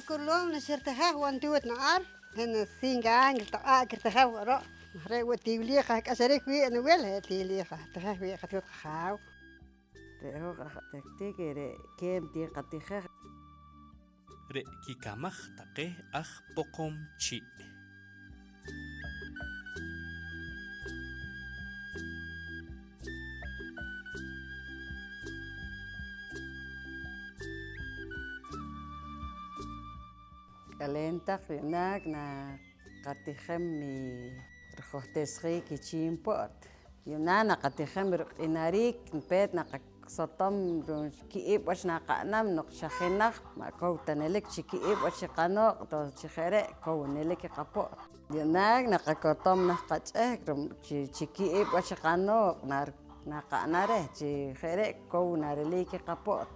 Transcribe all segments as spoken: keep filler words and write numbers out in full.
Kulom naxirtijej wo' nituut na ar, je na cinco años taq'aa' kirtijej wo' ro'. Maj re' wo' ti wili qak'acharik wii' niwil, ti wili qatijej wii' qatuut qajaaw. Re' hoj aj Tactique, re' keem ti qatijej. Re' kikamaj taqe aj Poqomchi'. K'aleen taq yu'naak naqatijem i rijohtesjiik i chiim po't. Yu'naak naqatijem ruq'inariik, peet naqasotom ru-, ki'ib' wach naqa'nam noq xa jenaj, ma' kow ta nelik chi ki'ib' wach i qanooq', entonces chi je' re' kow nelik i qapo't. Yu'naak naqakotom naq qach'ehk ru-, chi, chi ki'ib' wach i qanooq', nar-, naqa'nam reh chi je' re' kow nariliik i qapo't.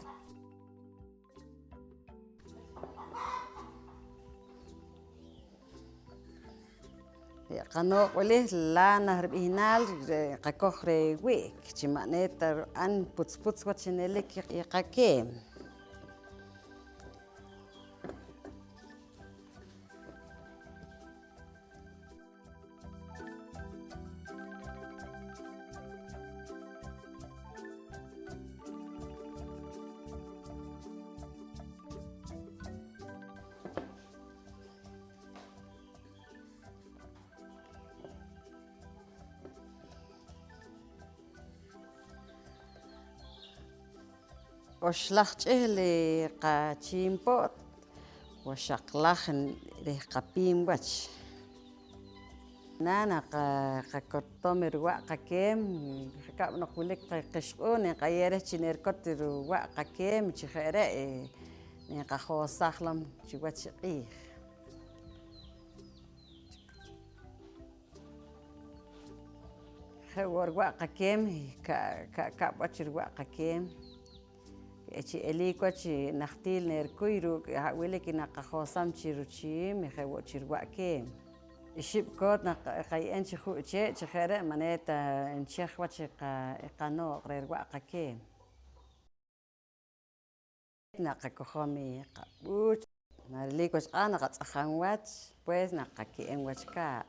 Re' qanooq' wili lana rib'ihnaal, re' nqakoj reh wi'k chi ma' ne ta rib'an putz' putz' wach chi nelik i qakeem. Oxlaj ch'ihl i qachiim po't, waxaqlaj reh qapiim wach. Naa naqakotom i ruwa' qakeem, je' rikab' noq wilik qixq'uun, nqayew reh chi nerikot i ruwa' qakeem, chi je' re', eh, nqajohsaj lom chiwach i q'iij. Je' wo' ruwa' qakeem, ka-, ka-, ka'kab' wach ruwa' qakeem. Eh, chi eliik wach chi najtiil nerikuy ruuk' ha' wilik i naqajohsam chi ruchiim, je' wo' chi ruwa' keem. Ixib' koot naqaye'em chi ju' chee', chi je' re' ma' ne ta nchej wach i qa-, i qanooq' reh ruwa' qakeem. Naqakojom i qab'uuch, nariliik wach q'aaq' naqatz'ajam wach, pues naqake'em wach kaab'.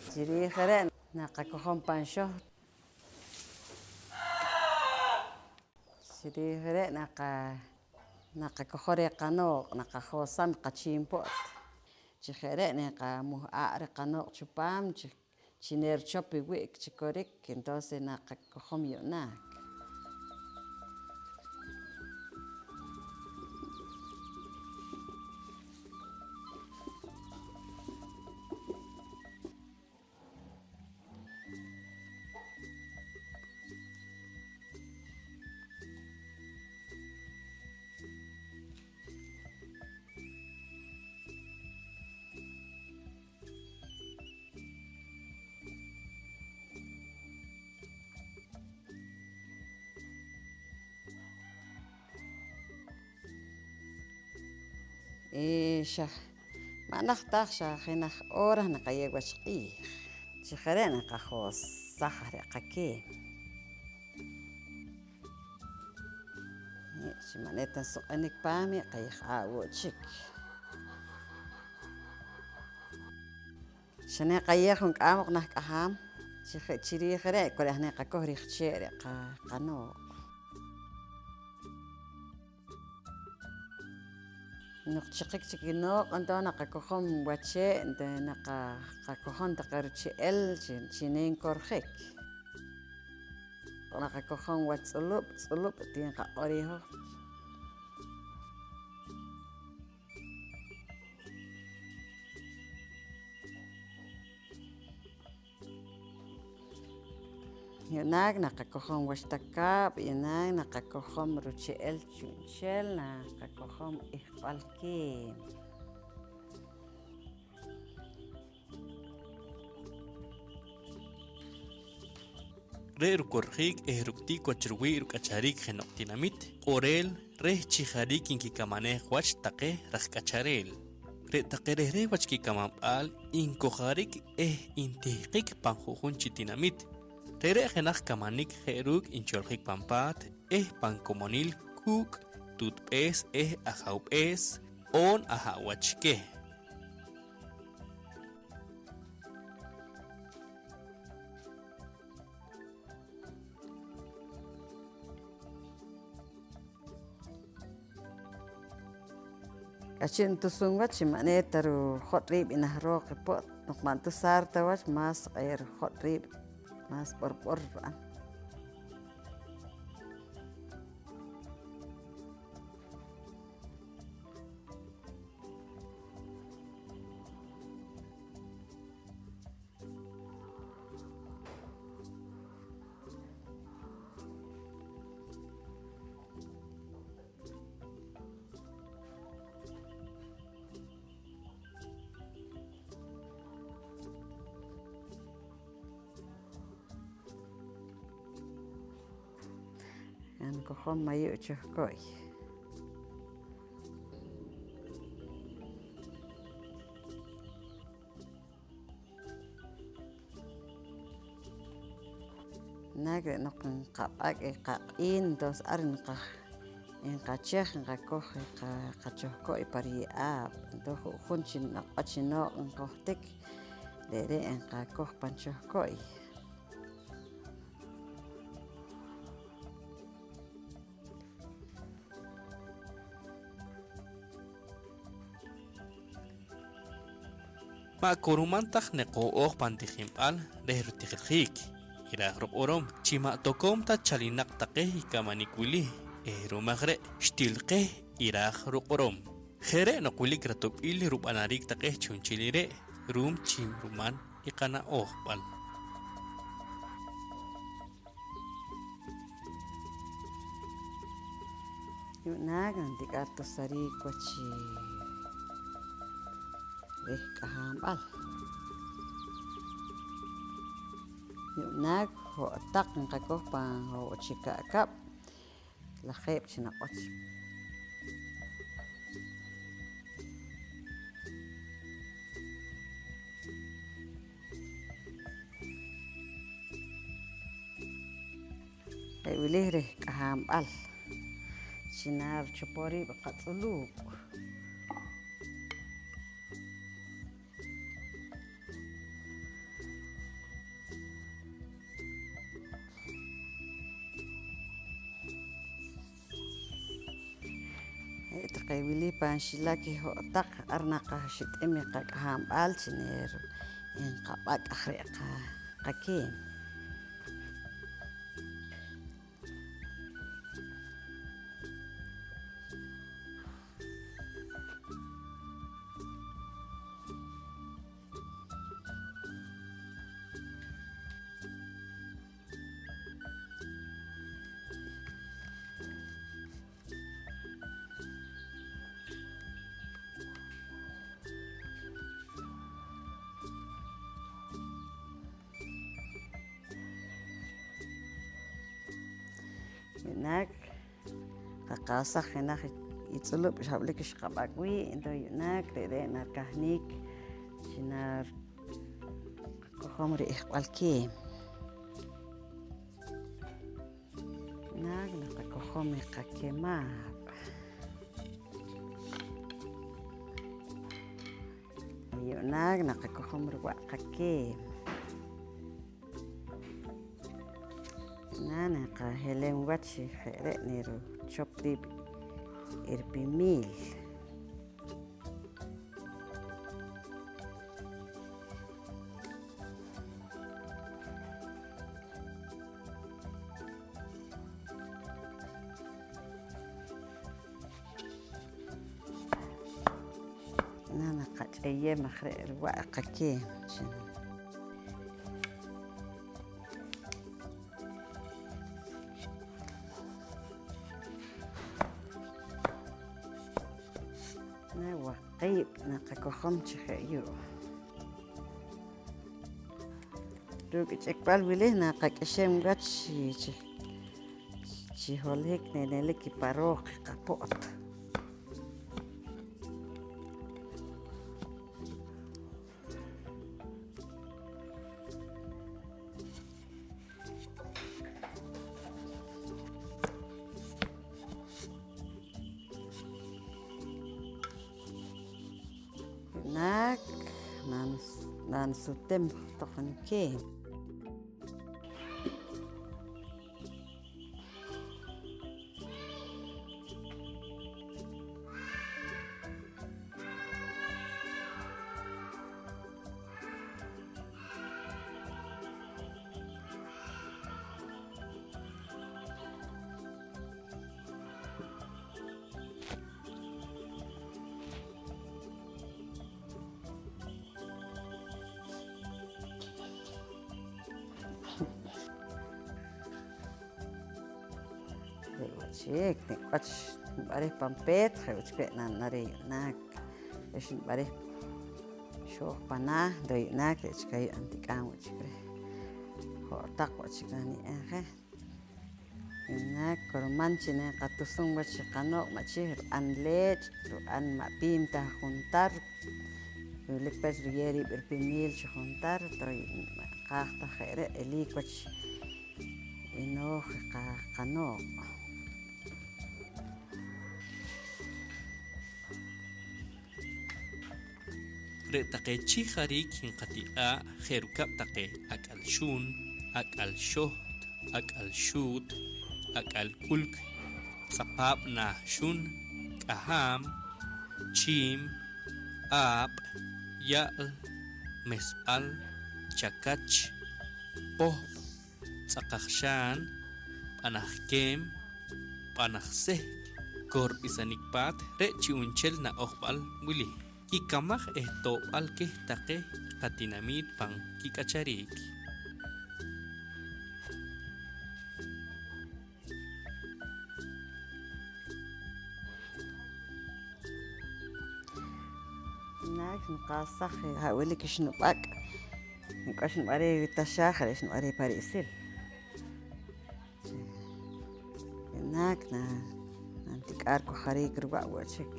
Chi riij i re' naqakojom pan xoht. Chi riij i re' naqa-, naqakojom reh qanooq', naqajohsam qachiim po't. Chi je' re' naqamuh'aa' reh qanooq' chupaam chi chi nerichop i wi'k chi korik, entonces naqakojom yu'naak. Eh, xa ma' najt ta, xa jenaj hora naqayeew wach q'iij. Chi je' re' naqajohsaj aj re' qakeem. Chi ma' ne ta nsuq'unik paam, qayejaab' wo' chik. Xa ne qayeew junk'aam oq nah k'ahaam, chi je' chi riij i re', ku re' aj ne qakoj riij chee' re' qa-, qanooq'. Noq chiqik chik i nooq', entonces naqakojom wach chee', entonces naqa-, qakojom taqe ruche'el chi, chi ne nkorjik. Naqakojom wach tz'ulub', tz'ulub' ti nqaq'or i hoj. Yu'naak naqakojom wach takaab', yu'naak naqakojom ruche'el chu'nchel, naqakojom ihq'b'al keem. Re' rukorjiik eh ruk'tik wach ruwii' ruk'achariik jeno'q tinamit q'oreel reh chi jariik nkikamaneej wach taqe raj k'achareel. Re' taqe reh reh wach kikamanb'al nkojarik eh ntihqik pan ju'jun chi tinamit. Re're' jenaj kamanik je' ruuk' ncholjik pan paat eh pan komonil kuuk' tuutb'ees eh ajawb'ees oon aha' wach keh. K'ahchi' ntusun wach chi ma' ne ta rujot' riib' i nah rooq i po't. Noq ma' ntusaar ta wach, más q'ee' rujot' riib', más b'orb'or rib'an. Nkojom mayu' chuhko'y. Naak re' noq nqab'ak' i qaq'iin, entonces ar nqa-, nqachej, nqakoj i qa-, qachohko'y pa riye'aab'. Entonces ju'jun chi naq'och i nooq' nqohtik, re're' nqakoj pan chohko'y. Ma' kurman ta neqo'ooj pan tijinb'al reh rutijiljiik i raaj ruq'orom chi ma' tokoom ta chalinaq taqe i kamanik wili eh ru'um aj re' xtil qeh i raaj ruq'orom. Je' re' noq wilik ratob'il rub'anariik taqe chu'nchel i re' ru'um chi ruman i qana'ojb'al. Yu'naak nantik'ar tusariik wach i reh k'ahanb'al. Yu'naak ho' taq nqakoj pan ho' chik ka'kab' lajeeb' chi naq'och. Re' wili reh k'ahanb'al chi narichopom riib' i qatz'uluub'. Re' taqe wili pan xilak i ho' taq, ar naqaxit'im i qak'ahanb'al chi ne nqab'ak' aj re' qa-, qakeem. Yu'naak qaqasaj jenaj i tz'ulub' xab'lik xqab'ak' wii', entonces yu'naak re're' narikahnik chi narikojom ri'ijb'al keem. Yu'naak naqakojom i qakemaab'. Yu'naak naqakojom riwa' qakeem. Yu'naak naqahelem wach chi je' re' narichop riib' i ripimiil. Yu'naak naqach'eyem aj re' riwa' qakeem. Yu'naak waqiib' naqakojom chi je' yu'. Ruuk' i ch'ikb'al wili naqak'ixem wach chi, chi, chi holohik nenelik i pa rooq i qapo't. Nansutem johtoq nkeem. Re' wo' chik, nik' wach nb'arej pan peet, je' wo' chik re' nanb'arej yu'naak. Re' xnib'arej xooj pan naah, re' yu'naak, re' chik ayu' ntik'aam wo' chik reh. Jo' taq wo' chik naniye'em je. Yu'naak, kurman chi naqatusum wach chi qanoq', ma' chi rib'an leech', rib'an ma' piim ta juntar, wilik pech riyew riib' ripimiil chi juntar, to nqaaj ta je' re', eliik wach i nooj i qa-, qanoq'. Re' taqe chi jariik nqatiq'aa' je' rukab' taqe ak'al xuun, ak'al xoht, ak'al xuut, ak'al k'ulk, tz'apaab' naah xun, k'ahaam, chiim, aab', ya'l, mesb'al, chakach, pohp, tz'aqaj xaan, b'anaj keem, b'anaj sehk, korb'isanik paat, re' chu'nchel na'ojb'al wili kikamaj eh to'b'al keh taqe qatinamiit pan kik'achariik. Naak nqasaj, ha' wilik xnub'ak', nik' wach xnub'arej i taxaaj, re' xnub'arej pa ri'sil. Naak na, nantik'aar kojariik ruwa' wo' chik.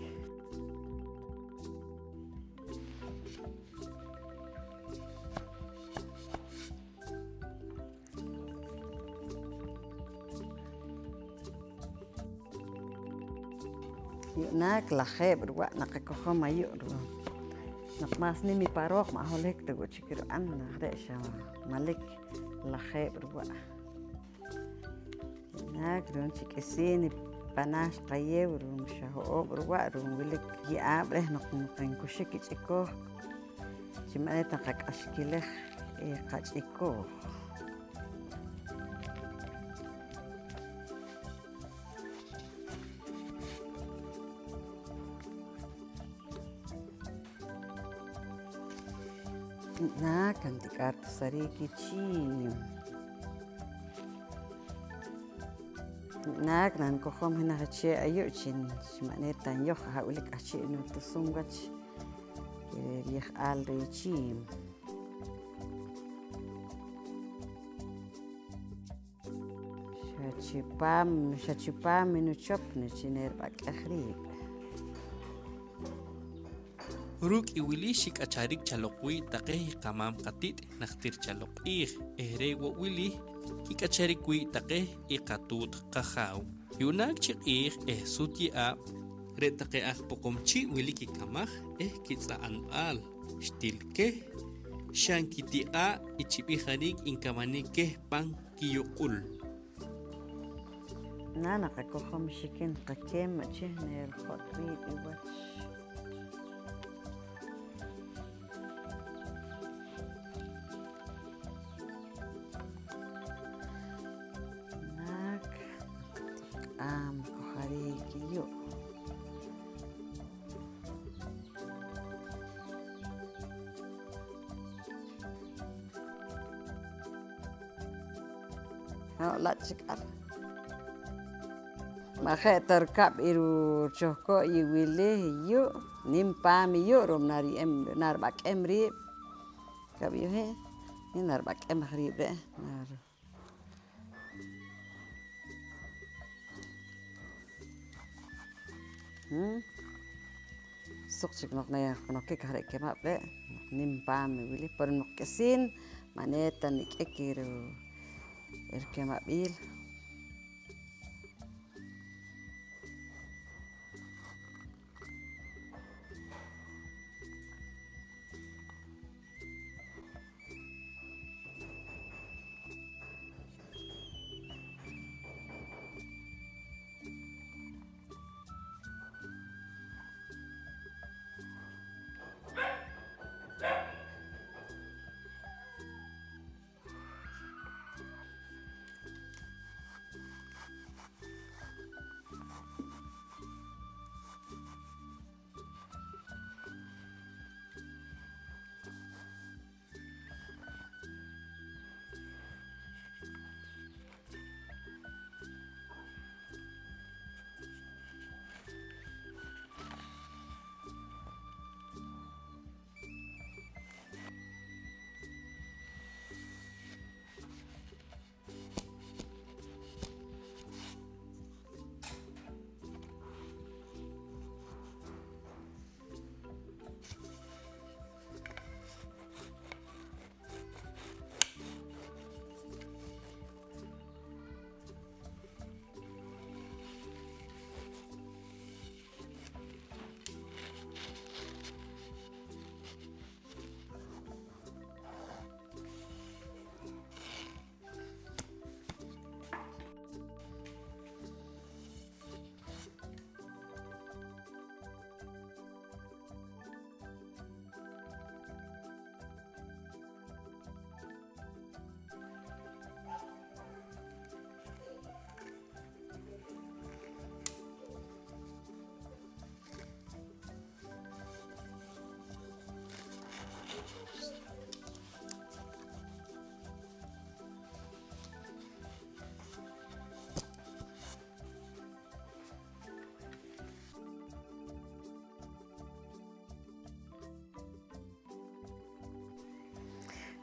Yu'naak lajeeb' ruwa' naqakojom ayu' ru-, naq mas nim i pa rooq ma' holohik ta wo' chik rib'an, re' xa manlik lajeeb' ruwa'. Yu'naak ru'um chi k'isiin i panaah xqayeew, ru'um xa ho'oob' ruwa', ru'um wilik ye'aab' reh noq, noq nkuxik i ch'ikooj. Chi ma' re' ta nqak'axkilej i qach'ikooj. Naak ntik'aar tasariik i chiim. Naak nankojom jenaj chee' ayu' chi, chi ma' ne ta nyoj, aha' wilik k'ahchi' nutusum wach i riyejal reh chiim. Xa chipaam, xa chipaam i nuchop chi nerib'ak'ej riib'. Ruuk' i wili xik'acharik chaloq wii' taqe i qamaam qati't najtir chaloq q'iij eh re' wo' wili kik'acharik wii' taqe i qatuut qajaaw. Yu'naak chi q'iij eh sut ye'aab', re' taqe aj Poqomchi' wilik kikamaj eh kitz'a'nb'al xtil keh, xa nkitiq'aa' i chib'ih jariik nkamanik keh pan kiyuq'ul. Naa naqakojom xikin qakeem ma' chi ne rijot' riib' i wach. Naak, q'aam kojariik yu'. Ho', la' chik ar. Ma' je' ta rikab' i ruchohko' i wili i yu', nim paam i yu', ru'um nariye'em, narib'ak'em riib'. Kab' yu' hi, narib'ak'em aj riib' re', nar-, Hmm? Suq chik noq ne-, nokik aj re' kemab' re', noq nim paam i wili, pero noq k'isiin ma' ne ta nik'ik i ru-, i rikemab'il.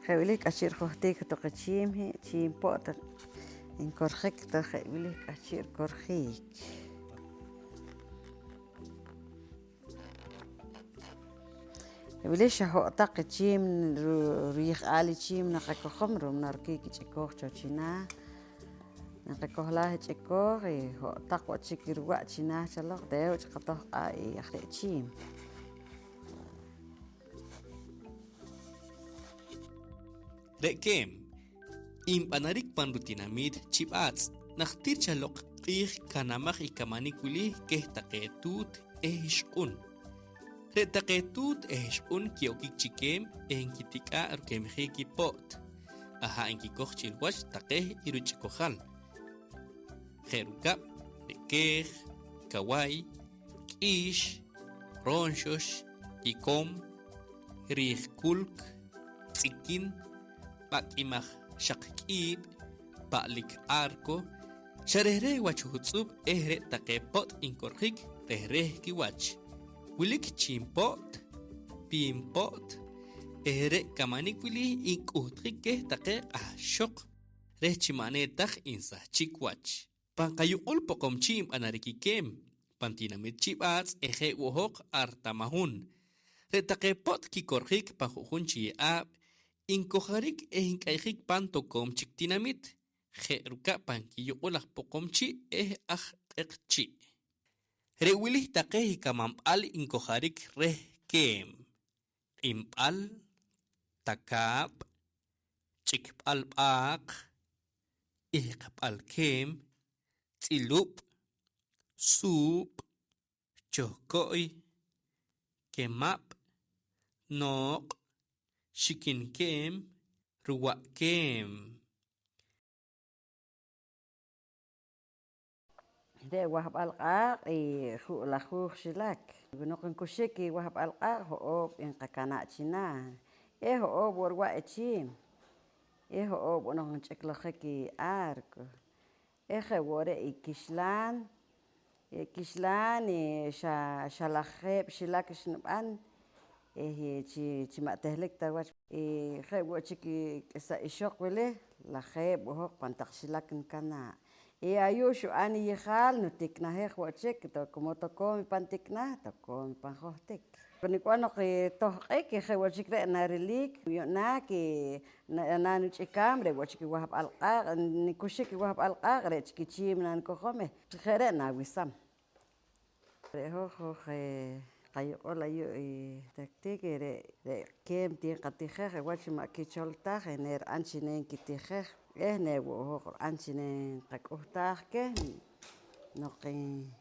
Je' wili k'ahchi' rijohtik johtoq i chiim, i chiim po't nkorjik, ta je' wili k'ahchi' rikorjiik. Wili xa ho' taq i chiim, ru-, ruyijq'aal i chiim naqakojom ru'um narikiik i ch'ikooj cho chinaah. Naqakohlaaj i ch'ikooj, i ho' taq wo' chik ruwa' chinaah chaloq, teew chik qatoj q'aa' i aj re' chiim. Re' keem nb'anarik pan rutinamiit Chi B'aatz'. Najtir chaloq q'iij kanamaj i kamanik wili keh taqe tuut eh ixq'un. Re' taqe tuut eh ixq'un ki'okik chi keem eh nkitik'aa' rukemjiik i po't. Aha' nkikoj chi riwach taqe i ruch'ikojal, je' rukab' re' keej, kaway, k'iix, roonxox, ikom, riij kulk, tz'ikin, b'ak'imaj xaq k'iib', pa'lik arco, xa reh reh wach jutz'ub' eh re' taqe po't nkorjik reh reh kiwach. Wilik chiim po't, piim po't eh re' kamanik wili nk'uhtjik keh taqe q'ahxoq reh chi ma' ne taj nsahchik wach. Pan qayuq'ul Poqomchi' nb'anarik i keem pan tinamit Chi B'aatz' eh je' wo' hoq ar Tamahun. Re' taqe po't kikorjik pan ju'jun chi ye'aab' nkojarik eh nk'ayjik pan tokoom chik tinamit, je' rukab' pan kiyuq'ul aj Poqomchi' eh aj Q'eqchi'. Re' wili taqe i kamanb'al nkojarik reh keem: q'imb'al, takaab', ch'ikb'al b'aaq, ihqb'al keem, tz'ilub', suub', chohko'y, kemab', nooq', xikin keem, ruwa' keem. Re' wahb'al q'aaq' i ju'lajuuj xilak. Noq nkuxik i wahb'al q'aaq', ho'oob' nqakanaa' chinaah eh ho'oob' wo' riwa' i chiim eh ho'oob' wo' noq nch'iklajik i arco. Eh je' wo' re' i kixlaan, i kixlaan, eh, xa, xa lajeeb' xilak xnib'an, eh, chi, chi ma' tehlik ta wach. Eh, je' wo' chik i k'isa ixoq wili, lajeeb' wo' hoq pan taq xilak nkanaa'. Eh, ayu' xu'an i yejaal, nutiknajej wo' chik, to-, como tokoom i pan tiknaaj, tokoom i pan johtik. Nik'uh noq, eh, tohq'ik, eh, je' wo' chik re' narilik, yu'naak, eh, na-, nanuch'ikaam, re' wo' chik i wahb'al q'aaq', nikuxik i wahb'al q'aaq', re' chik i chiim nanikojom, eh, chi je' re' nawesam. Re' hoj, hoj, eh, qayuq'ul ayu' i taktik, eh, re', re' keem ti nqatijej, eh, wach ma' kichol taj, eh, neri'an chi ne nkitijej, eh, ne wo' hoj ri'an chi ne nqak'uhtaaj keh, noq in-,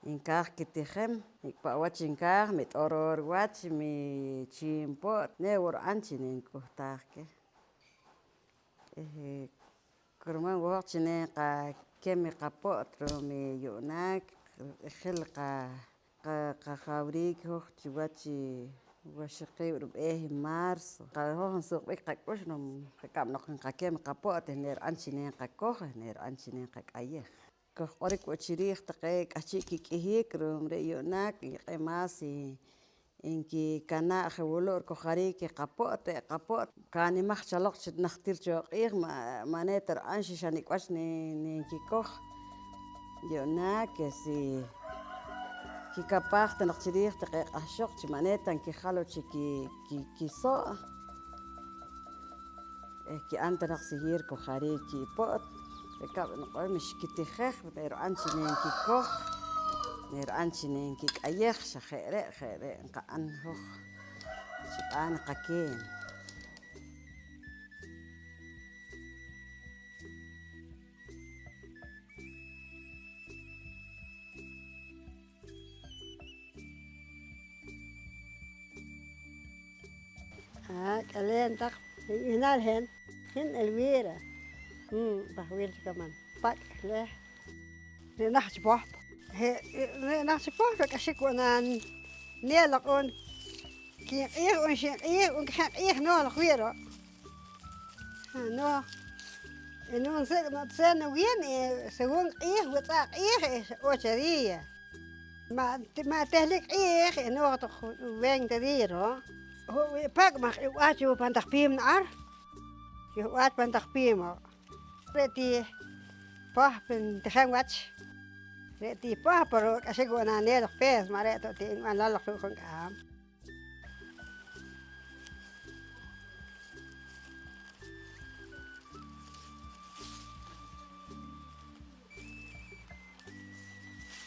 nkaaj kitijem, nik' pa' wach nkaaj, mi t'oroor wach, mi chiim po't, ne wo' ri'an chi ne nk'uhtaaj keh. Eh, kurman wo' hoq chi ne nqakem i qapo't ru'um i yu'naak q'ijil qa-, qa-, qajawriik hoj chiwach i waxiqiib' rib'eeh i marzo. Qa-, hoj nsuqb'ik qak'ux, no, je' rikab' noq nqakem i qapo't, eh, neri'an chi ne nqakoj, eh, neri'an chi ne nqak'ayej. Qojq'orik wo' chi riij taqe k'ahchi' kik'ihiik, ru'um re' yu'naak nkiq'e' más i nkikanaa' je' wulu' rikojariik i qapo't. Re' qapo't kanimaj chaloq chi najtir cho q'iij, ma', ma' ne ta ri'an chi xa nik' wach ne, ne nkikoj. Yu'naak que si kikapaaj ta naq chi riij taqe q'ahxoq chi ma' ne ta nkijal wo' chik ki-, ki-, kiso'. Eh, ki'an ta naq sihir kojariik kipo't. Rikab' niq'or, mi xkitijej, neri'an chi ne nkikoj, neri'an chi ne nkik'ayej, xa je' re', je' re' nqa'n hoj chib'aan i qakeem. Ah, k'aleen taq, re' b'ihnaal hin, hin Elvira. Hmm, pajwil chi kaman. Pak' leh. Re' najt chi poht. He, re' najt chi poht, k'axik wo' na neel loq on kiib' q'iij, on ixib' q'iij, on k'ijeb' q'iij nooj loq wii' ro'. Nooj. Y nooj nsik' noq tz'e'n nooj wiin, y según q'iij, witz'aq' q'iij, y ocho día. Ma', ma' tehlik q'iij, y nooj toq veinte día ro'. Wi' pak' maj i wach pan taq piim na ar. Yuhb'aach pan taq piim wo'. Re' ti pohp ntijem wach. Re' ti pohp, pero k'axik wo' nanel laj pees, ma' re' ta ti nb'an loq ruuk' junk'aam.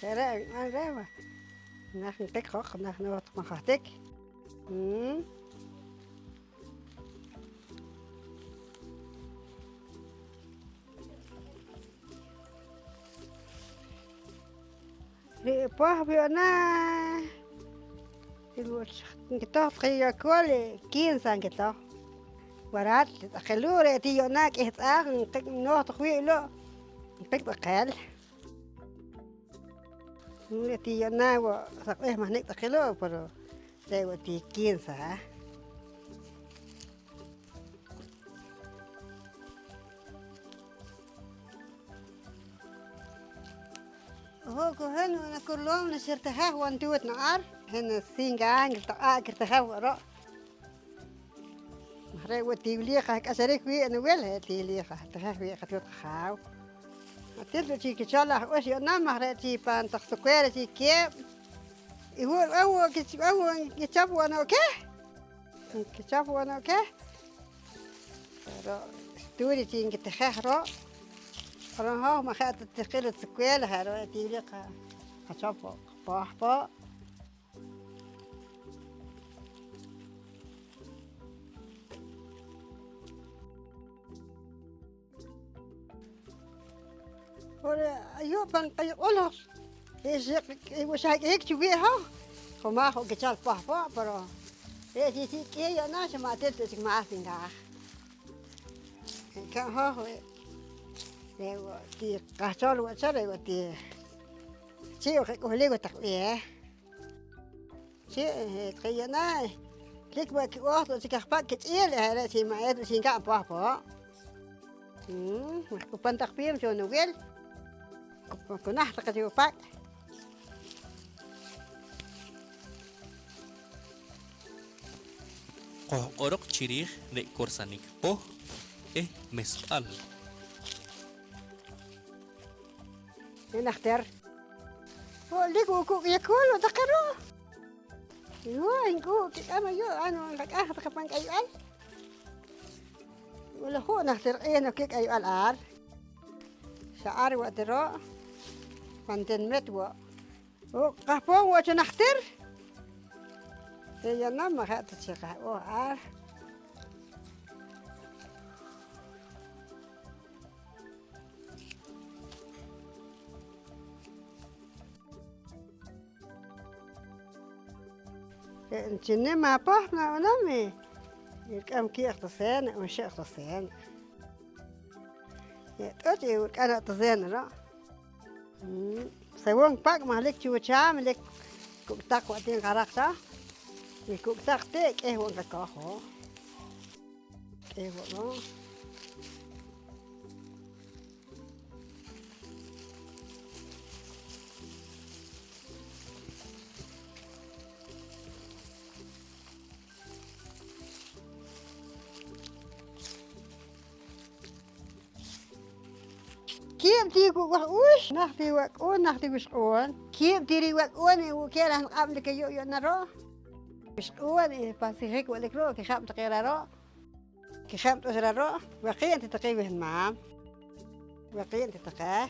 Je' re' nb'an reh, naj ntik joq, naj nooj taq ma johtik. Mm. Re' pohp yu'na, nkitoj taq yokool, quince nkitoj. Waraat taqe lu', re' ti yu'na k'ih tz'aaq, nqik' nooj taq wii' lu', nqik' taqel. Re' ti yu'na wo' saqb'ih mahnik' taqe lu', pero re' wo' ti quince, ha? Oho, ku hin wo' nakurloom, naxirtijej wo' ntuut na ar, hin singaan, taq'aa' kirtijej wo' ro'. Maj re' wo' ti wili qahk'acharik wii' niwil, re' ti wili qahtijiij wii' qatuut qajaaw. Ma' til ta chik kichol laj uk'ux yu'na, maj re' chi pan taq sukwera chi keeb', i wu' rib'an wo' kich-, rib'an wo' nkichop wo' no' keh, nkichop wo' no' keh. Pero xtuut chi nkitijej ro', pero hoj ma' je' ta tiqil i sukwera, je' ro' re' ti wili qa-, qachop wo' qapoh po'. Pero ayu' pan qayuq'ul hoj, xa k'ihik chi wii' hoj, jumaj wo' kichol poh po', pero re' chi chik' k'ih yu'na xa ma' til ta chik maas nkaaj. Re' ka'n hoj, re', re' wo' ti qahchol wo' cho, re' wo' ti chi' wo' qak'uhlik wo' taq b'eeh. Chi', eh, taqe yu'na, lik wo' ki'ooj ta chik aj pak' kich'iil, eh, re' chi ma' eta chi nka'n poh po'. Mm, maj ku pan taq piim cho niwil. Ku, ku naht taqe cho pak'. Qojq'oroq chi riij re' korsanik poh eh mesb'al. Re' najtir. Ho'lik wo' kuuk' yakool wo' taqe ru'. Yuuy, nk'uu' kik'am ayu', ano, nqak'aj taqe pan k'ayb'al. Wili ju' najtir q'iij nokik k'ayb'al ar. Xa ar wo' ti ru', pan tinamit wo'. Ruuk' qahpon wo' cho najtir. Re' yu'na ma' je' ta chi qahb'ooj ar. Re' chi nim apoh nab'anam, eh, rik'am kiib' docena, oxib' docena. Re' t'uch, eh, rik'am na' docena ru'. Mm, según pak' maj lik chi wuchaam, lik kuk' taq wo' ti nqaraq cho. Wi kuk' taq ti', k'ih wo' nqakoj wo'. K'ih wo' ru'. Kiib' ti kuuk' waj ux, naj ti wak'uun, naj ti wixq'uun. Kiib' ti riwak'uun, eh, wuuk' keh raj niq'ab' lik ayu' yu'na ru'. Wixq'uun, eh, pasijik wo' lik ru', kijab' taqe rah ru'. Kijeb' t'uch reh ru', waqiib' ti taqe wihmaam, waqiib' ti taqe.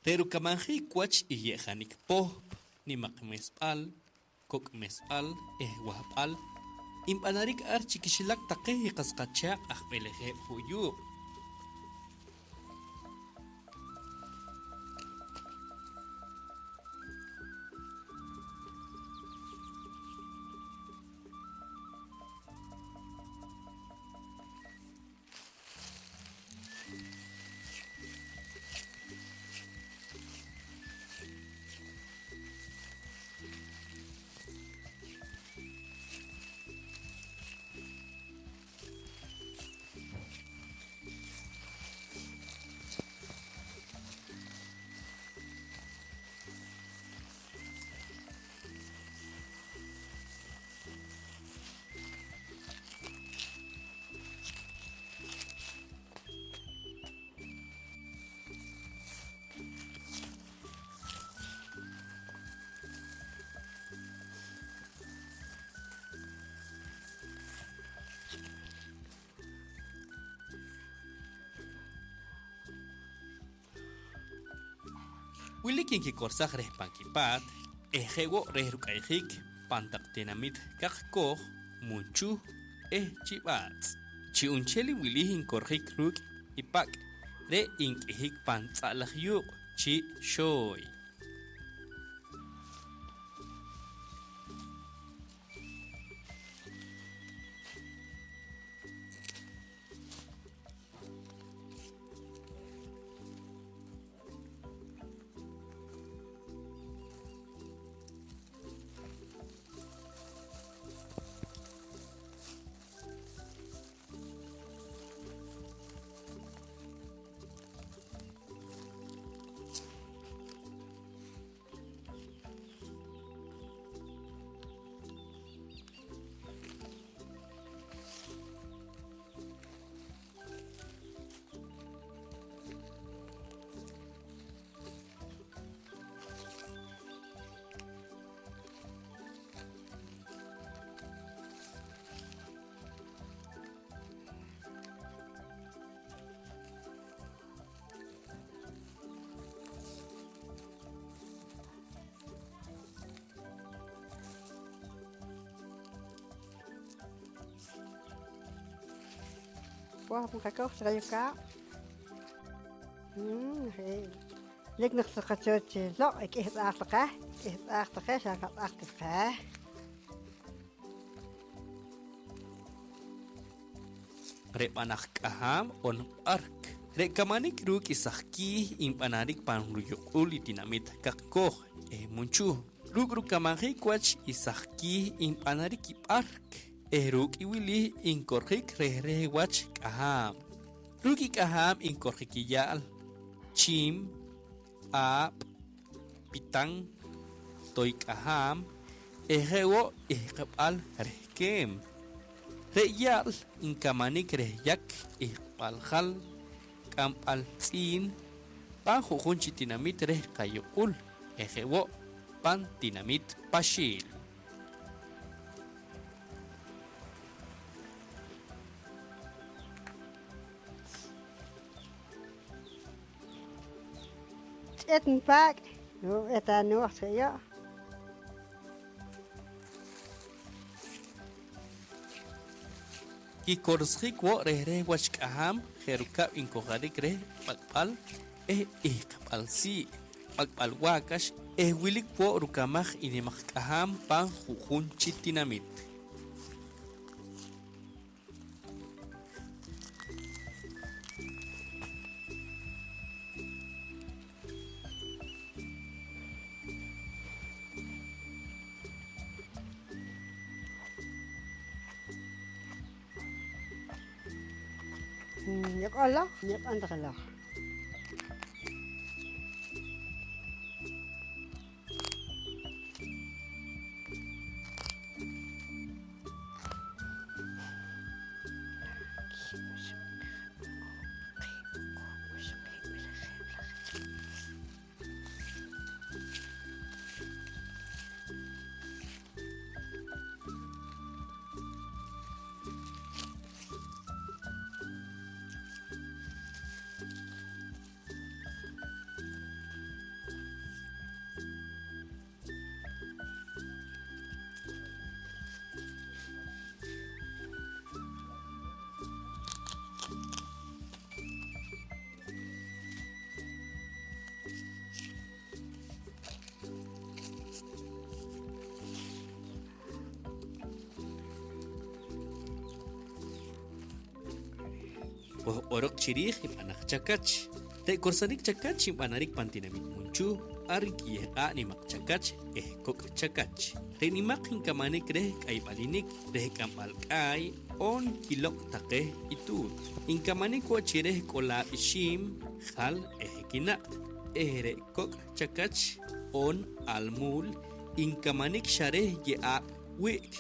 Re' rukamanjiik wach i ye'janik pohp, nimaq mesb'al, kok' mesb'al eh wahb'al nb'anarik ar chi kixilak taqe i qas qachaaq' aj b'elejeb' ju' yuuq'. Wilik nkikorsaj reh pan kipaat eh je' wo' reh ruk'ayjiik pan taq tinamit Kaqkooj, Munchuh eh Chib'aatz'. Chu'nchel i wilih nkorjik ruuk' i pak' re' nk'ihik pan tz'a' laj yuuq' chi' Xooy. Wah, nqakoj chi qayukaab'. Mm, je'. Lik naq sa qachoch chi loq', k'ih tz'aaq taqe, k'ih tz'aaq taqe, xa nqatz'aq taqe. Re' b'anaj k'ahaam on b'ark. Re' kamanik ruuk' i saqkiih nb'anarik pan ruyuq'ul i tinamit Kaqkooj eh Munchuh. Ruuk' rukamanjiik wach i saqkiih nb'anarik i b'ark eh ruuk' i wilih nkorjik reh reh wach k'ahaam. Ruuk' i k'ahaam nkorjik i ya'l, chiim, aab', pitan, toy k'ahaam eh je' wo' ihqb'al reh keem. Re' ya'l nkamanik reh yak, ihqb'al jal, k'amb'al tz'iin pan ju'jun chi tinamit reh qayuq'ul eh je' wo' pan tinamit Paxiil. Ch'et npaak', nu'b'et anooj chi yo'. Kikorsjik wo' reh reh wach k'ahaam je' rukab' nkojarik reh b'ak'b'al eh ihqb'al sii', b'ak'b'al waakax eh wilik wo' rukamaj i nimaq k'ahaam pan ju'jun chi tinamit. Nyak'ol loq, nyak'ol taq loq. Qohq'oroq chi riij i b'anaj chakach. Re' korsanik chakach nb'anarik pan tinamit Munchuh ar nkiyeq'aa' nimaq chakach eh kok' chakach. Re' nimaq nkamanik reh k'ayb'alinik, reh k'amb'al k'aay oon kiloq' taqe i tuut. Nkamanik wo' chi reh k'olaab' ixiim, jal eh kinaq'. Eh re' kok' chakach oon almuul nkamanik xa reh ye'aab' wi'k.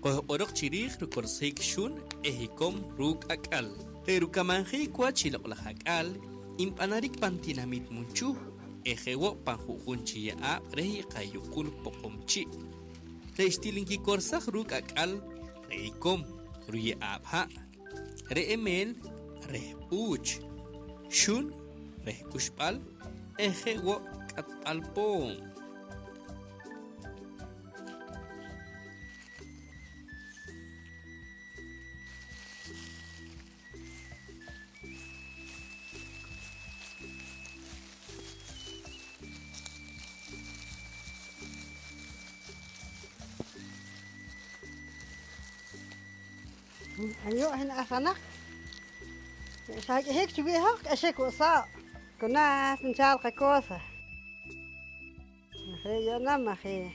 Qohq'oroq chi riij rukorsjiik xun eh ikom ruuk' ak'al. Re' rukamanjiik wach i loq'laj ak'al nb'anarik pan tinamit Munchuh eh je' wo' pan ju'jun chi ye'aab' reh i qayuq'ul Poqomchi'. Re' xtil nkikorsaj ruuk' ak'al re' ikom ruye'aab' ha', re' emeel reh b'uuch, xun reh k'uxb'al eh je' wo' k'atb'al poom. Ayu' hin asanaq, xa k'ihik chi wii' hoj k'axik wo' soob'. Ku naas nchaal qakosa. Maj re' yu'na maj, eh,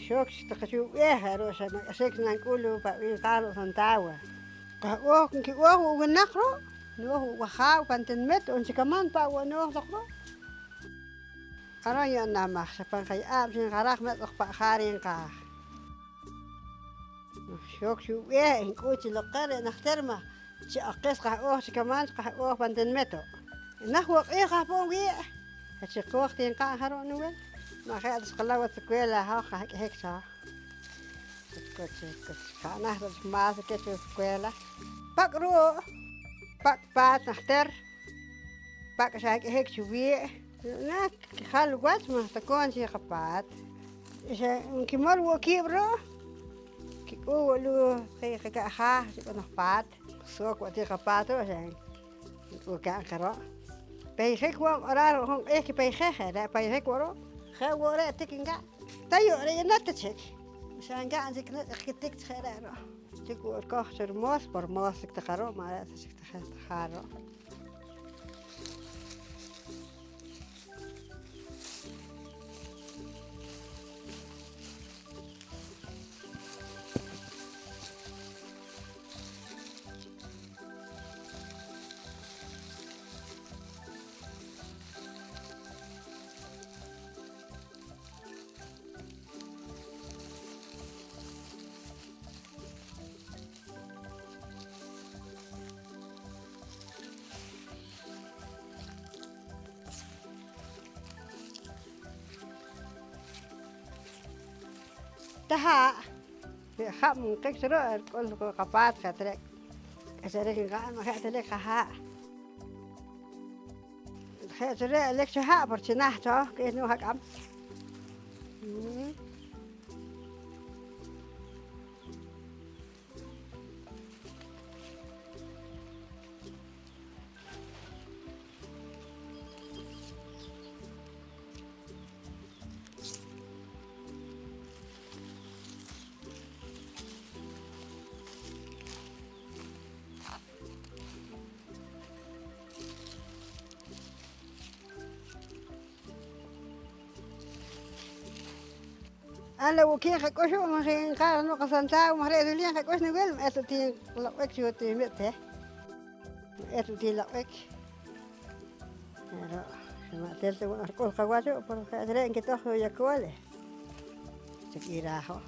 xook chik taqe cho b'eeh, je' ru' xa ma' k'axik ta nank'ul pan b'ih nqaaj ru' Santa Awa. Qahb'ooj nki'ooj wo' winaq ru', nooj wo' wajaaw pan tinamit, on chi kaman pa' wo' nooj taq ru'. Aron yu'na maj xa pan qaye'aab' chi nqaraj metz' oq pa' jaari nqaaj. Xook cho b'eeh, nk'uch chi loq qeh re' najtir maj chi aqis qahb'ooj chi kaman chi qahb'ooj pan tinamit wo'. Naj wo' q'iij qahpon wii', xa chi qooj ti nqa'n jaru' niwil. Ma' je' ta xqalow wach sukwela hoj qahk'ihik cho. Ku chi, ku chi, ja' naht wach maas keh cho sukwela. Pak' ru', pak' paat najtir, pak' xa k'ihik cho wii'. Yu'na kijal wach maj tokoom chi qapaat. Xa nkimol wo' kiib' ru', kik'uu' wo' luuj taqe qaka'jaaj chi b'anaj paat. Sook wo' ti qapaat ru', xa nk'uu' ka'n qaru'. Peyjik wo' nq'oraaj ru' jun q'iij kipeyjej, je' re' peyjik wo' ru'. Je' wo' re' tik nka'n. Ta yu' re' yu'na ta chik. Xa nka'n chik naq' kitik chi je' re' ru'. Tik wo' rikoj cho rimoos, pa rimoos chik taqe ru', ma' re' ta chik taqe tajaar ru'. Ta ha', re' jab' nqik cho ru' rik'ul qapaat, je' ta re' k'acharik nqa'n, ma' je' ta re' qahaa'. Je' cho re' elik cho ha' por chi naht cho k'ih nooj ak'am. Ala wo' kiin qak'ux wo' maj nqaaj jeno' qasantaaw maj re' wili nqak'ux niwil ma' eta ti nloq'b'ik cho tinamit, he. Ma' eta ti loq'b'ik. Pero xa ma' til ta wo' rik'ul qawach wo', pero je' ta re' nkitoj cho yakool, he. chak i raaj ho'.